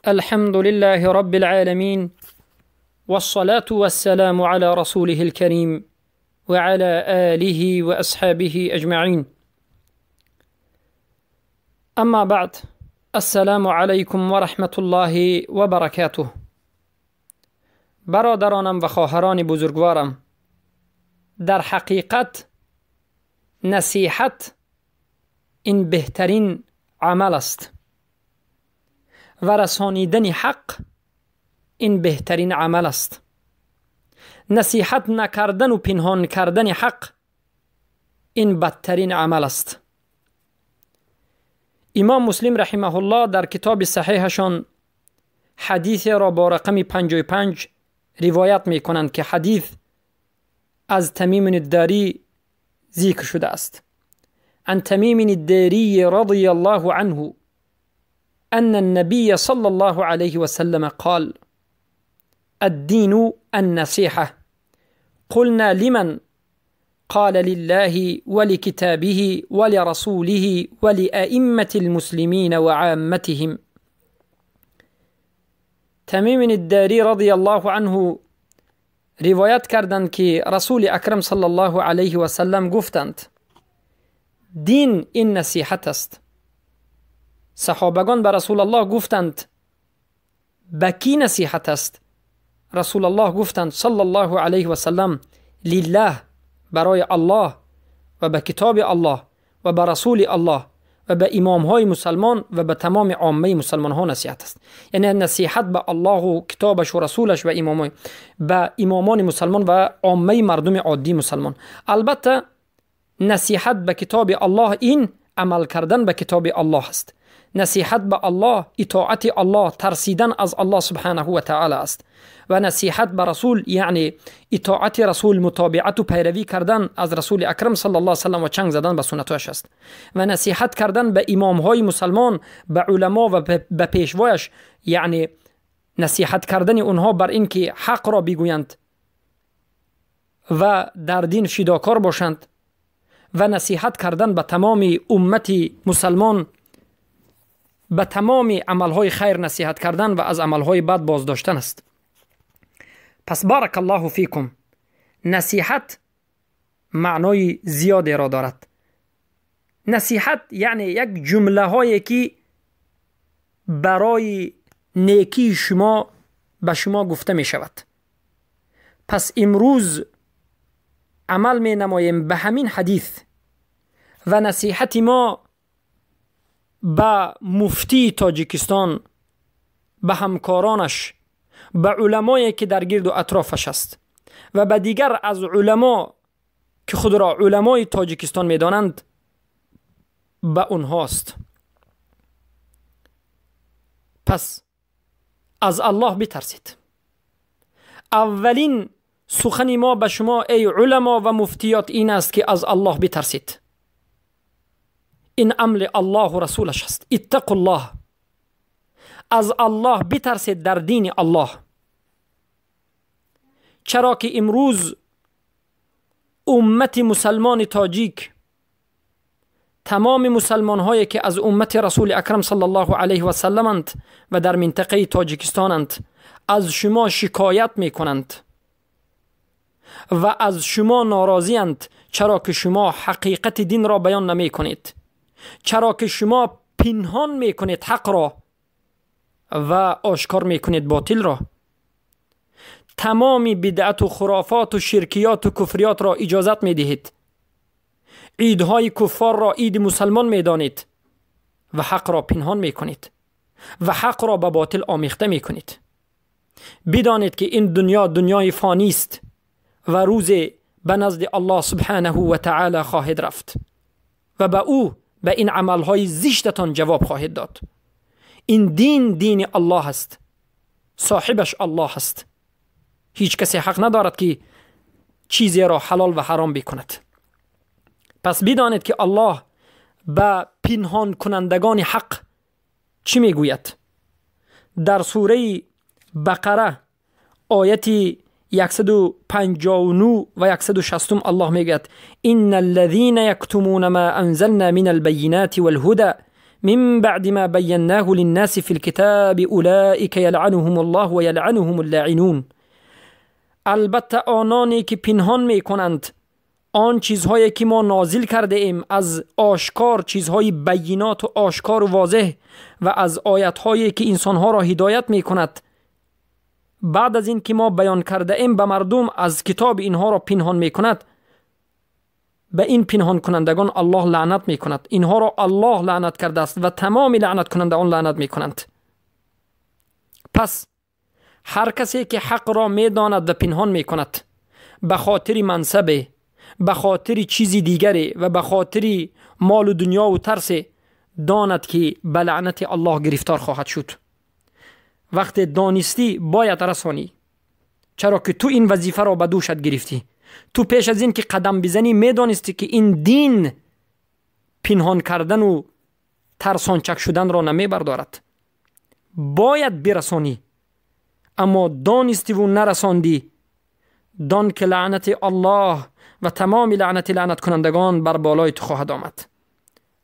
الحمد لله رب العالمين، والصلاة والسلام على رسوله الكريم وعلى آله وأصحابه أجمعين. أما بعد، السلام علیکم و رحمت الله و برکاته. برادرانم و خواهران بزرگوارم، در حقیقت نصیحت این بهترین عمل است و رسانیدن حق این بهترین عمل است. نصیحت نکردن و پنهان کردن حق این بدترین عمل است. امام مسلم رحمه الله در کتاب صحیحشان حدیث را با رقم 55 روایت می کنند که حدیث از تمیم الداری ذکر شده است. عن تمیم الداری رضی الله عنه أن النبي صلى الله عليه وسلم قال: الدين النصيحة. قلنا: لمن؟ قال: لله ولكتابه ولرسوله ولأئمة المسلمين وعامتهم. تمیم الداری رضی الله عنه روایت کردند که رسول اکرم صلی الله علیه و سلم گفتند: دین این نصیحت است. صحابگان به رسول الله گفتند: به کی نصیحت است؟ رسول الله گفتند صلی الله علیه و سلم: لله، برای الله، و به کتاب الله و به رسول الله و به امام های مسلمان و به تمام عامه مسلمان ها نصیحت است. یعنی نصیحت به الله و کتابش و رسولش و امام، به امامان مسلمان و عامه مردم عادی مسلمان. البته نصیحت به کتاب الله این عمل کردن به کتاب الله است. نصیحت به الله اطاعت الله، ترسیدن از الله سبحانه و تعالی است. و نصیحت به رسول یعنی اطاعت رسول، متابعت و پیروی کردن از رسول اکرم صلی الله علیه و سلم و چنگ زدن به سنتش است. و نصیحت کردن به امام های مسلمان، به علما و به پیشوایش، یعنی نصیحت کردن اونها بر اینکه حق را بگویند و در دین فداکار باشند. و نصیحت کردن به تمام امت مسلمان، به تمام عملهای خیر نصیحت کردن و از عملهای بد بازداشتن است. پس بارک الله فیکم، نصیحت معنای زیادی را دارد. نصیحت یعنی یک جمله هایی که برای نیکی شما به شما گفته می شود. پس امروز عمل می نماییم به همین حدیث و نصیحت ما به مفتی تاجیکستان، به همکارانش، به علمایی که در گرد و اطرافش است و به دیگر از علما که خود را علمای تاجیکستان میدانند، به اونهاست. پس از الله بترسید. اولین سخن ما به شما ای علما و مفتیات این است که از الله بترسید. این امر الله و رسولش است. اتقوا الله، از الله بترسید در دین الله. چرا که امروز امت مسلمان تاجیک، تمام مسلمان هایی که از امت رسول اکرم صلی الله علیه و سلم و در منطقه تاجیکستانند، از شما شکایت میکنند و از شما ناراضی‌اند، چرا که شما حقیقت دین را بیان نمی کنید، چرا که شما پنهان می کنید حق را و آشکار می کنید باطل را. تمام بدعت و خرافات و شرکیات و کفریات را اجازت می دهید، عیدهای کفار را عید مسلمان می دانید و حق را پنهان می کنید و حق را به باطل آمیخته می کنید. بدانید که این دنیا دنیای فانی است و روز به نزد الله سبحانه و تعالی خواهید رفت و به او، به این عملهای زشتتان جواب خواهید داد. این دین دین الله است، صاحبش الله است. هیچ کسی حق ندارد که چیزی را حلال و حرام بکند. پس بدانید که الله به پنهان کنندگان حق چی میگوید؟ در سوره بقره آیت 159 و 160 الله میگوید: ان الذين يكتمون ما انزلنا من البينات والهدى من بعد ما بيناه للناس في الكتاب أولئك يلعنهم الله ويلعنهم اللاعنون. البته آنانی که پنهان میکنند آن چیزهایی که ما نازل کرده ایم از آشکار، چیزهای بینات و آشکار و واضح و از آیتهایی که انسانها را هدایت میکند، بعد از این که ما بیان کرده ایم به مردم از کتاب اینها را پنهان میکند، به این پنهان کنندگان الله لعنت میکند. اینها را الله لعنت کرده است و تمام لعنت کنندگان لعنت میکنند. پس هر کسی که حق را میداند و پنهان میکند به خاطر منصب، به خاطر چیزی دیگری و به خاطر مال و دنیا و ترس، داند که به لعنت الله گرفتار خواهد شد. وقت دانستی باید رسانی، چرا که تو این وظیفه را به دوشت گرفتی. تو پیش از این که قدم بزنی میدانستی که این دین پنهان کردن و ترسانچک شدن را نمیبردارد، باید برسانی. اما دانستی و نرساندی، دان که لعنت الله و تمام لعنت لعنت کنندگان بر بالای تو خواهد آمد.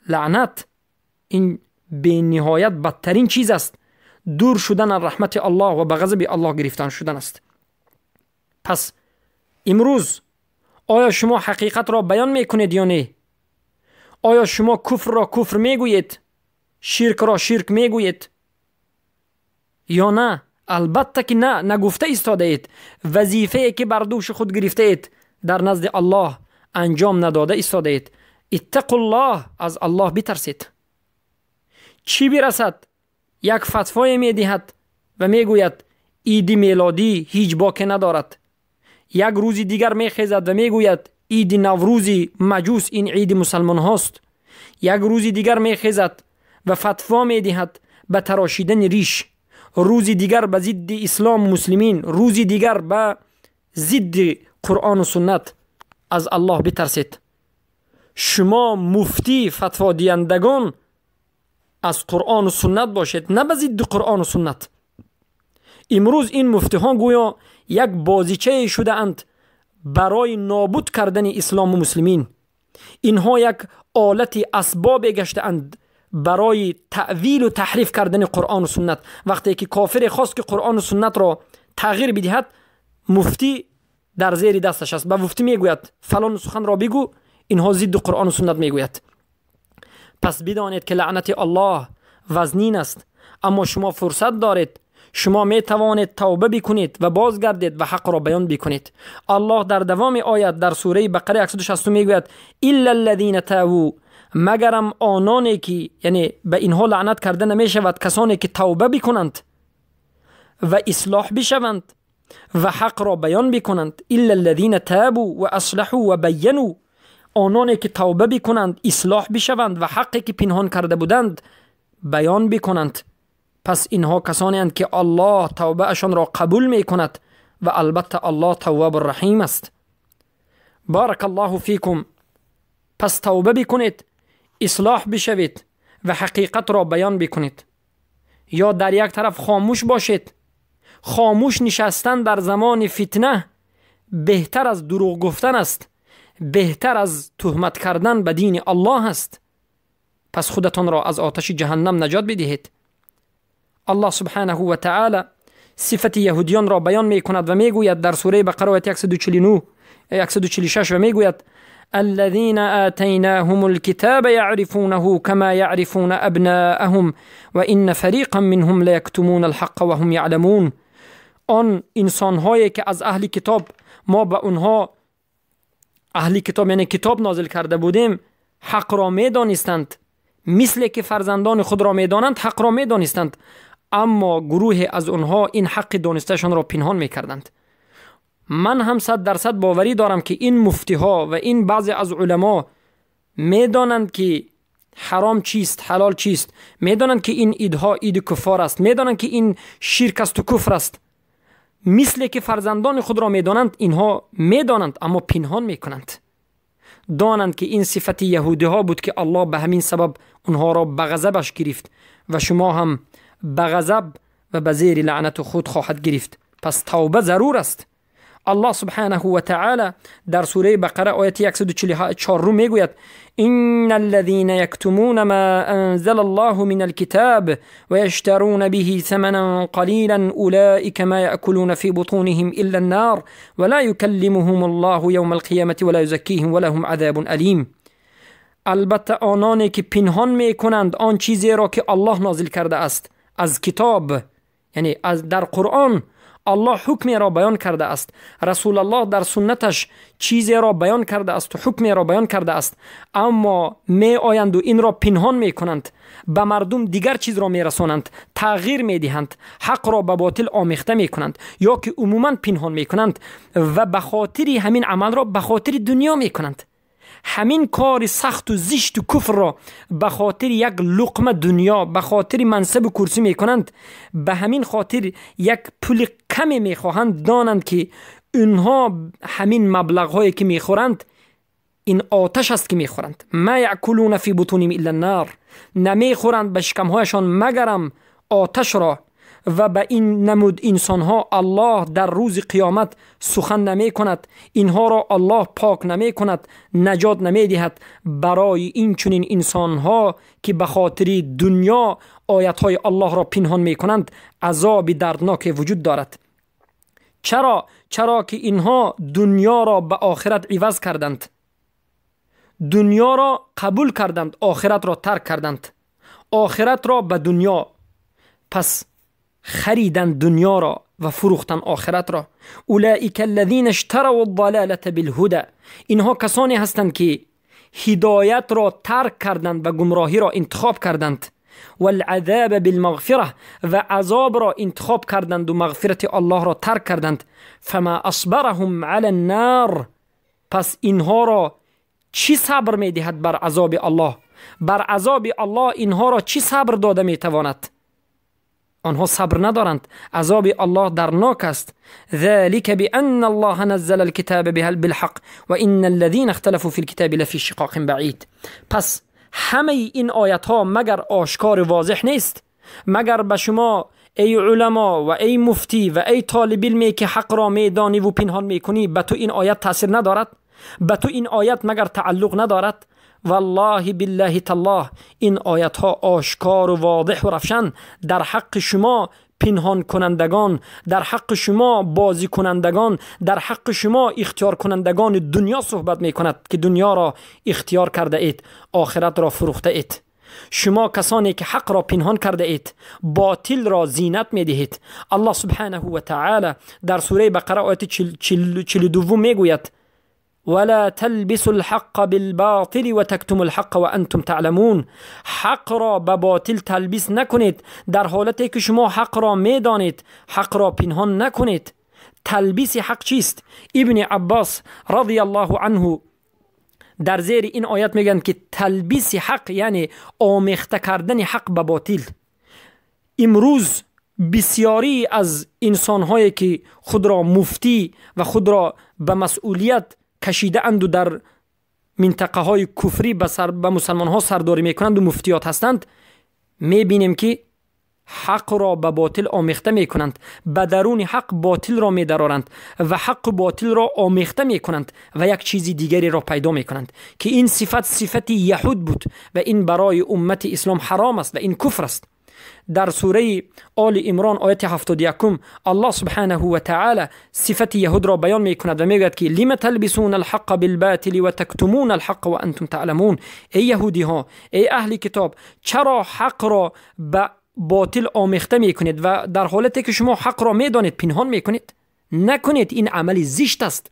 لعنت این به نهایت بدترین چیز است، دور شدن از رحمت الله و به غضب الله گرفتن شدن است. پس امروز آیا شما حقیقت را بیان میکنید یا نه؟ آیا شما کفر را کفر میگویید، شرک را شرک میگویید یا نه؟ البته که نه، نگفته ایستاده اید. وظیفه که بر دوش خود گرفته اید در نزد الله انجام نداده ایستاده اید. اتقوا الله، از الله بترسید. چی برسد؟ یک فتوای میدهد و میگوید عید میلادی هیچ باک ندارد. یک روز دیگر میخیزد و میگوید عید نوروزی مجوس این عید مسلمان هاست. یک روز دیگر میخیزد و فتوا میدهد به تراشیدن ریش. روز دیگر به ضد اسلام مسلمین، روز دیگر به ضد قرآن و سنت. از الله بترسید. شما مفتی فتوا دهندگان از قرآن و سنت باشید، نه به ضد قرآن و سنت. امروز این مفتی ها گویا یک بازیچه شده اند برای نابود کردن اسلام و مسلمین. اینها یک آلت اسباب گشته اند برای تأویل و تحریف کردن قرآن و سنت. وقتی که کافر خواست که قرآن و سنت را تغییر بدهد، مفتی در زیر دستش است. به مفتی میگوید فلان سخن را بگو، اینها ضد قرآن و سنت میگوید. پس بدانید که لعنت الله وزنین است، اما شما فرصت دارید. شما می توانید توبه بکنید و بازگردید و حق را بیان بکنید. الله در دوام آیت در سوره بقره 160 میگوید الا الذين تابوا، مگرم آنانی که، یعنی به اینها لعنت کرده نمی شود، کسانی که توبه بکنند و اصلاح بشوند و حق را بیان بکنند. الا الذين تابوا واصلحوا و بینوا، آنانی که توبه بکنند، اصلاح بشوند و حقی که پنهان کرده بودند بیان بکنند. پس اینها کسانی اند که الله توبه اشان را قبول می کند و البته الله تواب الرحیم است. بارک الله فیکم. پس توبه بکنید، اصلاح بشوید و حقیقت را بیان بکنید. یا در یک طرف خاموش باشید. خاموش نشستن در زمان فتنه بهتر از دروغ گفتن است، بهتر از تهمت کردن به دین الله است. پس خودتان را از آتش جهنم نجات بدهید. الله سبحانه و تعالی صفت یهودیان را بیان می کند و می گوید در سوره بقره آیت 149 146 و می گوید الذين آتيناهم الكتاب يعرفونه كما يعرفون أبناءهم وإن فريقا منهم ليكتمون الحق وهم يعلمون. آن انسانهایی که از اهل کتاب ما به اونها اهل کتاب یعنی کتاب نازل کرده بودیم، حق را میدانستند، مثل که فرزندان خود را میدانند حق را میدانستند، اما گروه از اونها این حق دانستهشان را پنهان میکردند. من هم 100% باوری دارم که این مفتی ها و این بعضی از علما میدانند که حرام چیست، حلال چیست، میدانند که این عیدها عید کفار است، میدانند که این شرک است و کفر است. مثل که فرزندان خود را میدانند اینها میدانند، اما پنهان میکنند. دانند که این صفت یهودی ها بود که الله به همین سبب اونها را به غضبش گرفت و شما هم به غضب و به زیر لعنت خود خواهد گرفت. پس توبه ضرور است. الله سبحانه و تعالی در سوره بقره آیت 144 میگوید: إن الذين يكتمون ما أنزل الله من الكتاب ويشترون به ثمنا قليلا أولئك ما يأكلون في بطونهم إلا النار ولا يكلمهم الله يوم القيامة ولا يزكيهم ولهم عذاب أليم. البته آنانی که پنهان میکنند آن چیزی را که الله نازل کرده است از کتاب، یعنی از در قرآن الله حکمی را بیان کرده است، رسول الله در سنتش چیزی را بیان کرده است و حکمی را بیان کرده است، اما می آیند و این را پنهان می کنند، به مردم دیگر چیز را می رسانند، تغییر می دهند، حق را به باطل آمیخته می کنند یا که عموما پنهان می کنند و به خاطر همین عمل را به خاطر دنیا می کنند. همین کار سخت و زشت و کفر را به خاطر یک لقمه دنیا، به خاطر منصب و کرسی میکنند، به همین خاطر یک پول کمی میخواهند. دانند که اینها همین مبلغ هایی که میخورند این آتش است که میخورند. ما یأکلون فی بطونهم الا النار، نمیخورند به شکمهایشان مگرم آتش را. و به این نمود انسانها الله در روز قیامت سخن نمی کند، اینها را الله پاک نمی کند، نجات نمی دهد. برای این چنین انسانها که به خاطر دنیا آیتهای الله را پنهان می کنند عذاب دردناک وجود دارد. چرا؟ چرا که اینها دنیا را به آخرت عوض کردند، دنیا را قبول کردند، آخرت را ترک کردند، آخرت را به دنیا. پس خریدن دنیا را و فروختن آخرت را. اولئک الذین اشتروا الضلالة بالهدى، اینها کسانی هستند که هدایت را ترک کردند و گمراهی را انتخاب کردند، والعذاب بالمغفرة و عذاب را انتخاب کردند و مغفرت الله را ترک کردند. فما اصبرهم علی النار، پس اینها را چی صبر میدهد بر عذاب الله؟ بر عذاب الله اینها را چی صبر داده میتواند؟ آنها صبر ندارند، عذاب الله درناک است. ذلك بأن الله نزل الكتاب بالحق وإن الذين اختلفوا في الكتاب لفي شقاق بعید. پس همه این آیت ها مگر آشکار واضح نیست؟ مگر به شما ای علما و ای مفتی و ای طالب علمی که حق را میدانی و پنهان میکنی به تو این آیت تاثیر ندارد؟ به تو این آیت مگر تعلق ندارد؟ والله بالله تالله این آیت ها آشکار و واضح و روشن در حق شما پنهان کنندگان، در حق شما بازی کنندگان، در حق شما اختیار کنندگان دنیا صحبت می کند که دنیا را اختیار کرده اید، آخرت را فروخته اید. شما کسانی که حق را پنهان کرده اید، باطل را زینت می دهید. الله سبحانه و تعالی در سوره بقره آیت 42 می گوید: ولا تلبسوا الحق بالباطل وتكتموا الحق وانتم تعلمون. حق را به باطل تلبیس نکنید در حالتی که شما حق را میدانید، حق را پنهان نکنید. تلبیس حق چیست؟ ابن عباس رضی الله عنه در زیر این آیت میگن که تلبیس حق یعنی آمیخته کردن حق به باطل. امروز بسیاری از انسانهایی که خود را مفتی و خود را به مسئولیت کشیده اند و در منطقه های کفری به مسلمان ها سرداری میکنند و مفتیات هستند، میبینیم که حق را به باطل آمیخته میکنند، به درون حق باطل را میدرارند و حق باطل را آمیخته میکنند و یک چیزی دیگری را پیدا میکنند که این صفت صفت یهود بود و این برای امت اسلام حرام است و این کفر است. در سوره آل عمران آیت 71 الله سبحانه و تعالی صفت یهود را بیان میکند و میگوید که لم تلبسون الحق بالباطل و تکتمون الحق و انتم تعلمون. ای یهودی ها، ای اهل کتاب، چرا حق را به باطل آمیخته میکنید و در حالتی که شما حق را میدانید پنهان میکنید؟ نکنید، این عمل زشت است.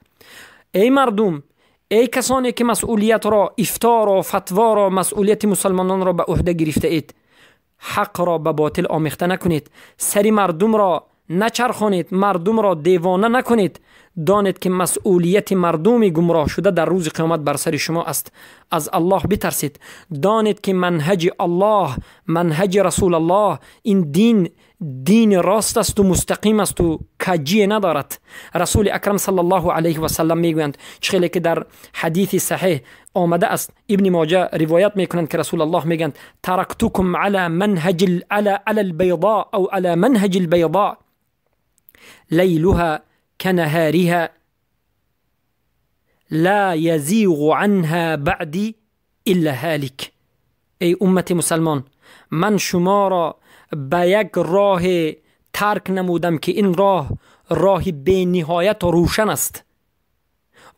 ای مردم، ای کسانی که مسئولیت را، افتا را، فتوا را، مسئولیت مسلمانان را به عهده گرفته اید، حق را به باطل آمیخته نکنید، سری مردم را نچرخانید، مردم را دیوانه نکنید. دانید که مسئولیت مردم گمراه شده در روز قیامت بر سر شما است. از الله بترسید. دانید که منهج الله، منهج رسول الله، این دین دین راست است و مستقیم است و کجی ندارد. رسول اکرم صلی الله علیه و سلم میگویند، چخیلی که در حدیث صحیح آمده است، ابن ماجه روایت میکنند که رسول الله میگند: ترکتکم علی منهج علی البیضاء او علی منهج البیضاء لیلها کنهارها لا يزيغ عنها بعدی الا هالک. ای امت مسلمان، من شما را به یک راه ترک نمودم که این راه راه بی نهایت و روشن است،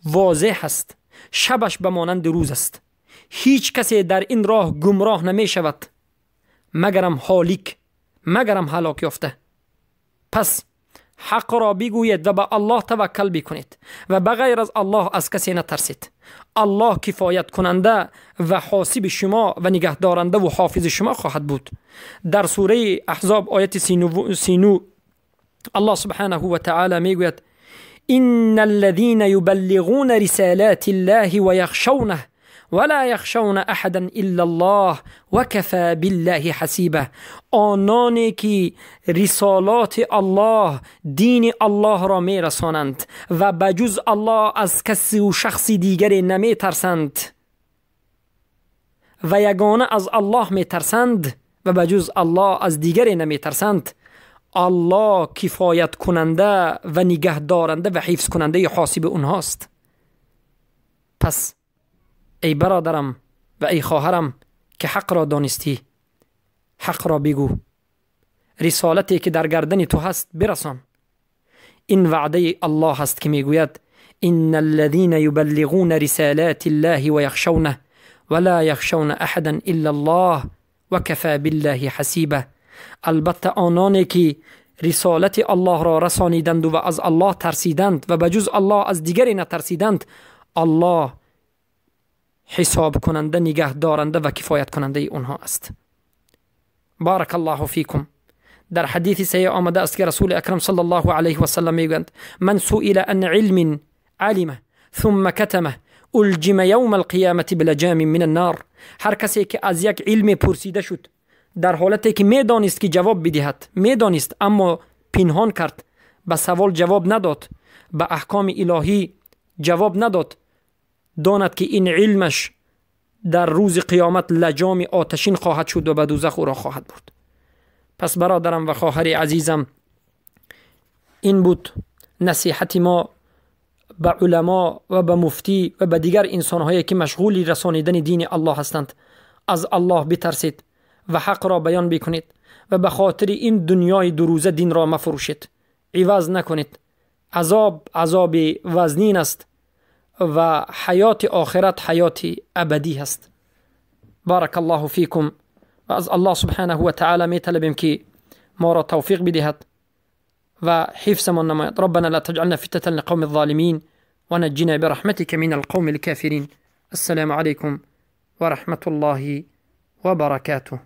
واضح است، شبش به مانند روز است. هیچ کسی در این راه گمراه نمی شود مگرم هالک، مگرم هلاک یافته. پس حق را بگویید و به الله توکل بکنید و بغیر از الله از کسی نترسید. الله کفایت کننده و حاسب شما و نگهدارنده و حافظ شما خواهد بود. در سوره احزاب آیت 39 الله سبحانه و تعالی میگوید: ان الذين يبلغون رسالات الله ويخشونه ولا يخشون احدا الا الله وكفى بالله حسیبا. آنانی که رسالات الله، دین الله را میرسانند و بجز الله از کسی و شخص دیگری نمیترسند و یگانه از الله میترسند و بجز الله از دیگری نمیترسند، الله کفایت کننده و نگهدارنده و حفظ کننده حاسب اونهاست. پس ای برادرم و ای خواهرم که حق را دانستی، حق را بگو. رسالتی که در گردن تو هست برسان. این وعده الله است که میگوید: ان الذين يبلغون رسالات الله ويخشونه ولا يخشون احدا الا الله وكفى بالله حسیبا. البته آنانی که رسالت الله را رسانیدند و از الله ترسیدند و بجز الله از دیگری نترسیدند، الله حساب کننده، نگه دارنده و کفایت کننده اونها است. بارک الله فیکم. در حدیث صحیح آمده است که رسول اکرم صلی الله علیه و سلم میگویند: من سئل عن علم علمه ثم کتمه الجم یوم القیامة بلجام من النار. هر کسی که از یک علم پرسیده شد در حالتی که میدانست که جواب بدهد، میدانست اما پنهان کرد، به سوال جواب نداد، به احکام الهی جواب نداد، داند که این علمش در روز قیامت لجام آتشین خواهد شد و به دوزخ او را خواهد برد. پس برادرم و خواهر عزیزم، این بود نصیحت ما به علما و به مفتی و به دیگر انسانهایی که مشغول رسانیدن دین الله هستند. از الله بترسید و حق را بیان بکنید و به خاطر این دنیای دو روزه دین را مفروشید، عوض نکنید. عذاب عذاب وزنین است و حیات آخرت حیات ابدی هست. بارک الله فیکم. و از الله سبحانه و تعالی می طلبیم که ما را توفیق بدهد و حفظمان نماید. ربنا لا تجعلنا فتنة للقوم الظالمین ونجنا برحمتك من القوم الكافرین. السلام علیکم ورحمة الله وبركاته.